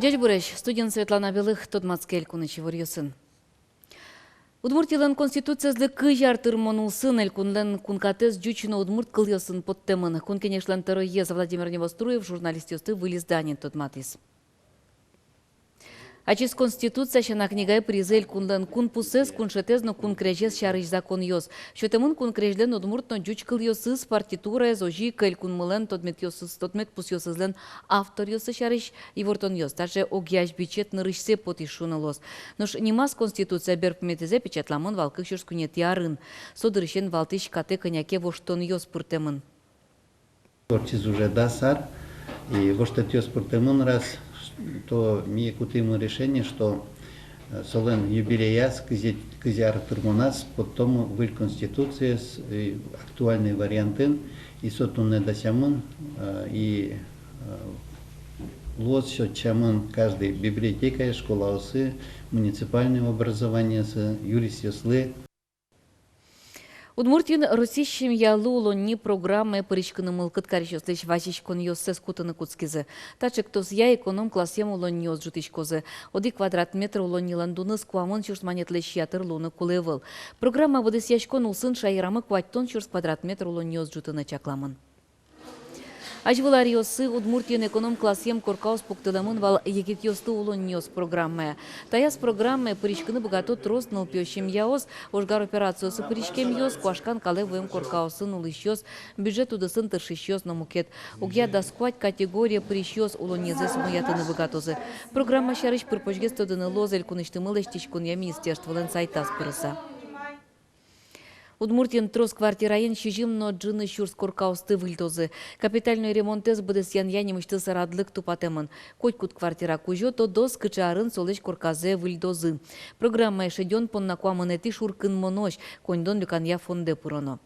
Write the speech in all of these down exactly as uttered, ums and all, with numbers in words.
Ӟечбуресь! Студиын Светлана Белых. Тодматске элькунысь иворъёсын. Удмуртилэн Конституциезлы кызь ар тырмон улсын элькунлэн кункатэз ӟуч но удмурт кылъёсын поттэмын. Кун Кенешлэн тӧроез Владимир Невоструев журналистъёсты выль изданиын тодматӥз. Ачиз Конституция сяна книгае пыризы элькунлэн кунпусэз, куншетэз но кункрезез сярысь законъёс. Сётэмын кункрезьлэн удмурт но ӟуч кылъёсыз, партитураез, озьы ик элькунмылэн тодметъёсыз, тодметпусъёсызлэн авторъёссы сярысь ивортонъёс. Таӵе огъясь бичет нырысьсэ потӥз шуыны луоз. Нош нимаз Конституция берпуметӥзэ печатламын вал кык сюрс куинетӥ арын. Со дырысен валтӥсь катэ кӧня ке воштонъёс пыртэмын. Ортчиз уже дас ар, и воштэтъёс пыртэмын раз, то ми кутӥмы решение, что, э, солэн юбилеяз, кызь, кызь ар тырмоназ поттомы выль Конституциез, и актуальный вариантын, и со туннэ дасямын, э, и, э, луоз сётъямын каждый библиотекае, школаосы, муниципальной образованиосы, юристъёслы. Удмуртиын «Россиысь семьялы улонни» программае пыриськыны мылкыд карисьёслэсь вазиськонъёссэс кутыны кутскизы. Та ӵектосъя эконом классъем улонниос ӝутӥськозы. Одӥг квадрат метр улоннилэн дуныз куамын сюрс манетлэсь ятыр луыны кулэ ӧвӧл. Программа быдэсъяськон улсын шаерамы куатьтон сюрс квадрат метр улонниос ӝутыны чакламын. Азьвыл аръёсы Удмуртиын эконом классъем коркаос пуктылэмын вал «Егитъёслы улонниос» программая. Таяз программае пыриськыны быгато трос нылпиё семьяос, ожгар операциосы пыриськемъёс, куашкан калэ вуэм коркаосын улӥсьёс, бюджет удысын тыршисьёс но мукет. Огъя дас куать категорие пырисьёс улоннизэс умоятыны быгатозы. Программа сярысь пыр-почгес тодыны луоз элькунысьтымы лэсьтӥськонъя министерстволэн сайтаз пырыса. Удмуртиын трос квартираен сизьым но ӝыны сюрс коркаосты выльдозы. Капитальной ремонтэз быдэсъянъя нимысьтыз радлык тупатэмын. Котькуд квартира кузё тодоз, кыӵе арын солэсь корказэ выльдозы. Программае шедён понна куамынэтӥ шуркынмонозь коньдон люканъя фондэ пыроно.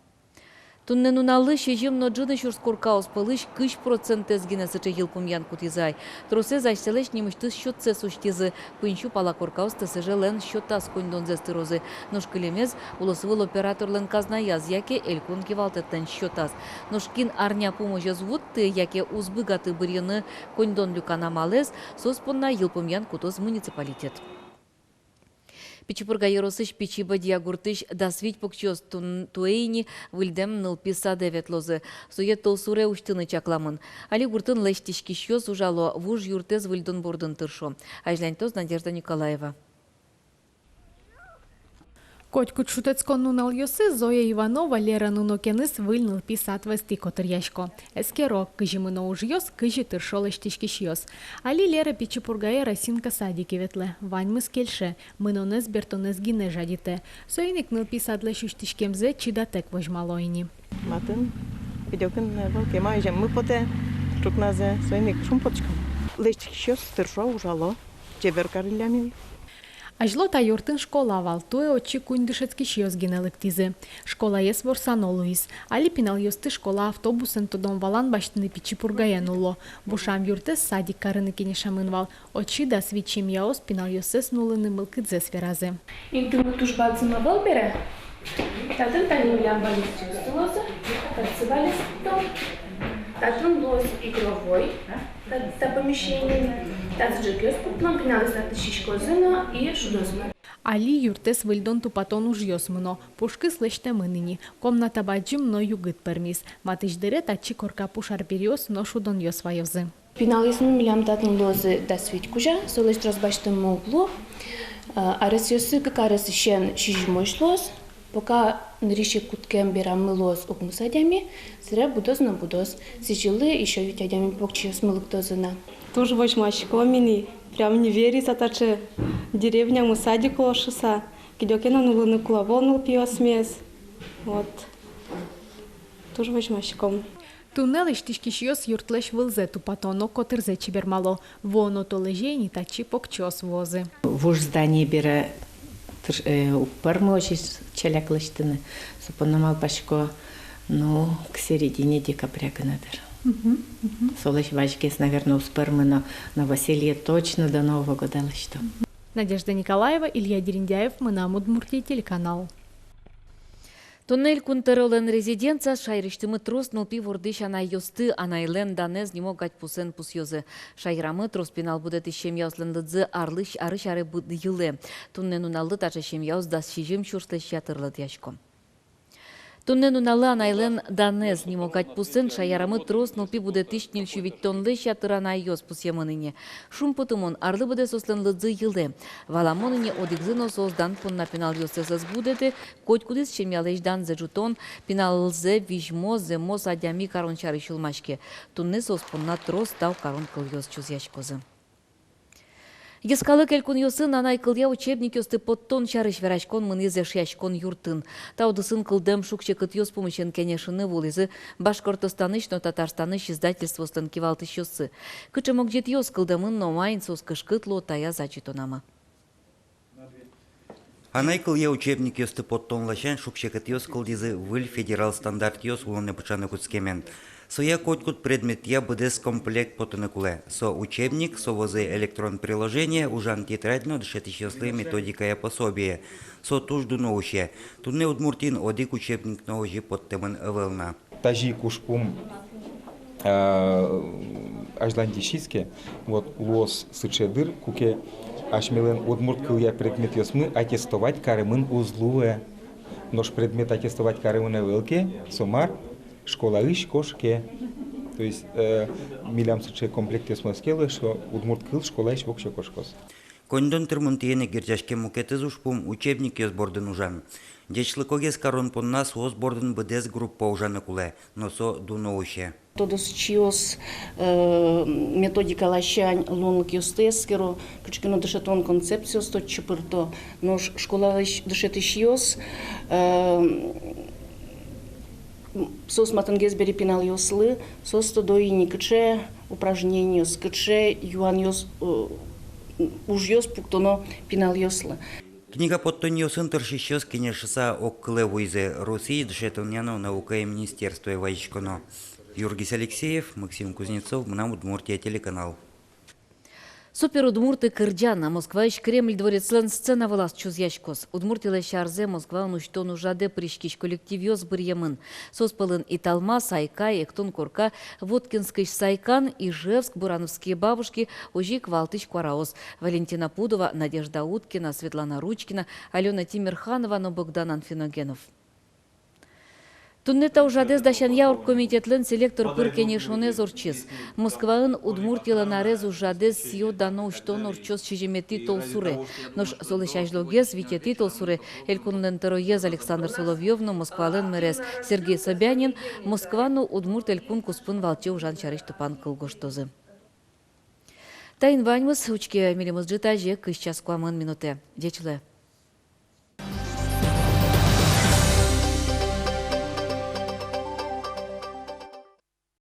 Туннэ нуналлы сизьым но ӝыны сюрс коркаос пӧлысь кызь процентэз гинэ сыӵе йылпумъян кутӥзы ай. Тросэз асьсэлэсь нимысьтыз счётсэс усьтӥзы. Куинь сю пала коркаос ТСЖ-лэн счётаз коньдонзэс тырозы. Нош кылемез улосвыл операторлэн казнаяз яке элькун кивалтэтлэн счётаз. Нош кин арня пумозь ӧз вутты яке уз быгаты бырйыны коньдон люкан амалэз, соос понна йылпумъян кутоз муниципалитет. Пичи Пурга ёросысь Пичи Бӧдья гуртысь дас вить покчиос тун-, туэ ини выльдэм нылпи садэ ветлозы. Сое толсуре усьтыны чакламын. Али гуртын лэсьтӥськисьёс ужало, вуж юртэз выльдон бордын тыршо. Азьланьтоз Надежда Николаева. Котькуд шутэтскон нуналъёсы Зоя Иванова Лера нунокеныз выль нылпи сад вӧзтӥ котыръясько. Эскеро, кызьы мыно ужъёс, кызьы тыршо лэсьтӥськисьёс. Али Лера Пичи Пургае «Росинка» садике ветлэ. Ваньмыз кельше, мынонэз-бертонэз гинэ жадьытэ. Соин ик нылпи садлэсь усьтӥськемзэ чидатэк возьмало ини. Матын, кыдёкын, э, вал кема, иземмы потэ ӵукназэ, соин ик шумпотӥськом. Лэсьтӥськисьёс тыршо, ужало, чебер кариллям ини. Азьло та юртын школа вал, туэ отчы куинь дышетскисьёс гинэ лыктӥзы. Школаез ворсано луиз. Али пиналъёсты школа автобусэн тодон-валан басьтыны Пичи Пургае нулло. Бушам юртэз садик карыны кенешамын вал. Отчы дас вить семьяос пиналъёссэс нуллыны мылкыдзэс веразы. Интымы туж бадӟым ӧвӧл бере. Татын тани милям валесъёс луозы, татчы валестон. Татын луоз игровой, та, та помещение, татчы ӝӧкъёс пуктылом, пиналъёс татын сиськозы но и шудозы но. Али юртэз выльдон-тупатон ужъёс мыно, пушкыз лэсьтэмын ини, комната бадӟым но югыт пӧрмиз. Матысь дыре татчы корка пушарбериос но шудонъёс ваёзы. Пиналъёсмы милям татын луозы дас вить кузя, солэсь трос басьтэммы уг лу. А, аресъёсы кык аресысен сизьымозь луоз. Пока нырысь ик кутскем берамы луоз укмыс адями, собере будоз но будоз. Сӥзьылы ещё вить адями покчиосмы лыктозы на. Туж возьмаськом ини, прям не верится, таӵе деревнямы садик луоз шуыса, кыдёке но нуллыны кулэ ӧвӧл нылпиосмес. Вот. Туж возьмаськом. Туннэ лэсьтӥськисьёс юртлэсь вылзэ тупато но котырзэ чебермало. Вуоно толэзе ини татчы покчиос вуозы. Вуж здание бере тыр-, э, уг пӧрмы озьы ӵаляк лэсьтыны. Со понна малпасько, ну, к середине декабря гинэ дыр. Мгм, мгм. Солэсь вазьгес, наверно, уз пӧрмы, но новоселье точно до Нового года лэсьто. Надежда Николаева, Илья Дерендяев, «Мынам Удмуртие» телеканал. Туннэ Элькун тӧролэн резиденцияз шаерысьтымы трос нылпи вордӥсь анайёсты «Анайлэн данэз» нимо гадьпусэн пусъёзы. Шаерамы трос пинал будэтӥсь семьяослэн лыдзы арлысь арысь аре быдэ йылэ. Туннэ нуналлы таӵе семьяос дас сизьым сюрслэсь ятыр лыдъясько. Туннэ нуналлы «Анайлэн данэз» нимо гадьпусэн шаерамы трос нылпи будэтӥсь ньыль сю витьтонлэсь ятыр анайёс пусъемын ини. Шумпотымон, арлы быдэ соослэн лыдзы йылэ. Валамон ини, одӥгзы но соос дан понна пиналъёссэс ӧз будэтэ, котькудӥз семьялэсь данзэ ӝутон, пиналзэ визьмо, зэмос адями карон сярысь сюлмаське. Туннэ соос понна трос тау карон кылъёс чузъяськозы. Йӧскалык элькунъёсын анай кылъя учебникъёсты поттон сярысь вераськон мынӥз Эшъяськон юртын. Та удысын кылдэм шуг-секытъёс пумысен кенешыны вуылӥзы Башкортостанысь но Татарстанысь издательствоослэн кивалтӥсьёссы. Кыӵе могӟетъёс кылдэмын но маин соос кышкыт луо, таяз адӟытонамы. Анай кылъя учебникъёсты поттон ласянь шуг-секытъёс кылдӥзы выль федерал стандартъёс улонэ пыӵаны кутскемен. Соя котькуд предметъя быдэс комплект потыны кулэ. Со учебник, со возы электрон приложение, ужан тетрадь но дышетӥсьёслы методикая пособие. Со туж дуно усе. Туннэ Удмуртиын одӥг учебник но озьы поттэмын ӧвӧл на. Тазьы ик ужпум, а, азьланьтӥськиз ке, вот, луоз сыӵе дыр, куке асьмелэн удмурт кылъя предметъёсмы аттестовать каремын уз луэ. Нош предмет аттестовать каремын ӧвӧл ке, со мар? Школаысь кошке. То есть, э, милям сыӵе комплектъёсмы ӧз ке луэ, что удмурт кыл школаысь воксё кошкоз. Коньдон тырмымтэен ик герӟаськем мукетыз ужпум — учебникъёс бордын ужан. Ӟечлыкогес карон понна соос бордын быдэс группа ужаны кулэ, но со дуно усе. Тодосчиос, э, методика ласянь луонлыкъёсты эскеро, кыӵе ке но дышетон концепциосты отчы пырто. Нош школаысь дышетӥсьёс, э, соос матынгес бере пиналъёслы, соос тодо ини, кыӵе упражнениос, кыӵе юанъёс, э, ужъёс пуктоно пиналъёслы. Книга поттонъёсын тыршисьёс кенешыса огкылэ вуизы Россиысь дышетонъя но наукая министерствое вазиськоно. Юргис Алексеев, Максим Кузнецов, «Мынам Удмуртия» телеканал. «Суперудмурты» кырӟан Москваысь Кремль дворецлэн сцена вылаз чузъяськоз. Удмуртилэсь арзэ Москваын усьтон ужрадэ пыриськись коллективъёс быръемын. Соос пӧлын «Италмас», «Айкай», «Эктон корка», Воткинскысь «Сайкан», Ижевск, «Бурановские бабушки», озьы ик валтӥсь куараос: Валентина Пудова, Надежда Уткина, Светлана Ручкина, Алёна Тимерханова но Богдан Анфиногенов. Туннэ та ужрадэз дасянъя оргкомитетлэн селектор пыр кенешонэз ортчиз. Москваын «Удмуртилэн арез» ужрадэз сӥё-дано усьтон ортчоз сизьыметӥ толсуре. Нош солэсь азьлогес, витетӥ толсуре, элькунлэн тӧроез Александр Соловьёв но Москвалэн мэрез Сергей Собянин Москва но Удмурт Элькун куспын валче ужан сярысь тупан кыл гожтозы. Таин ваньмыз. Учке милемыз ӝытазе кызь час куамын минутэ. Ӟеч луэ.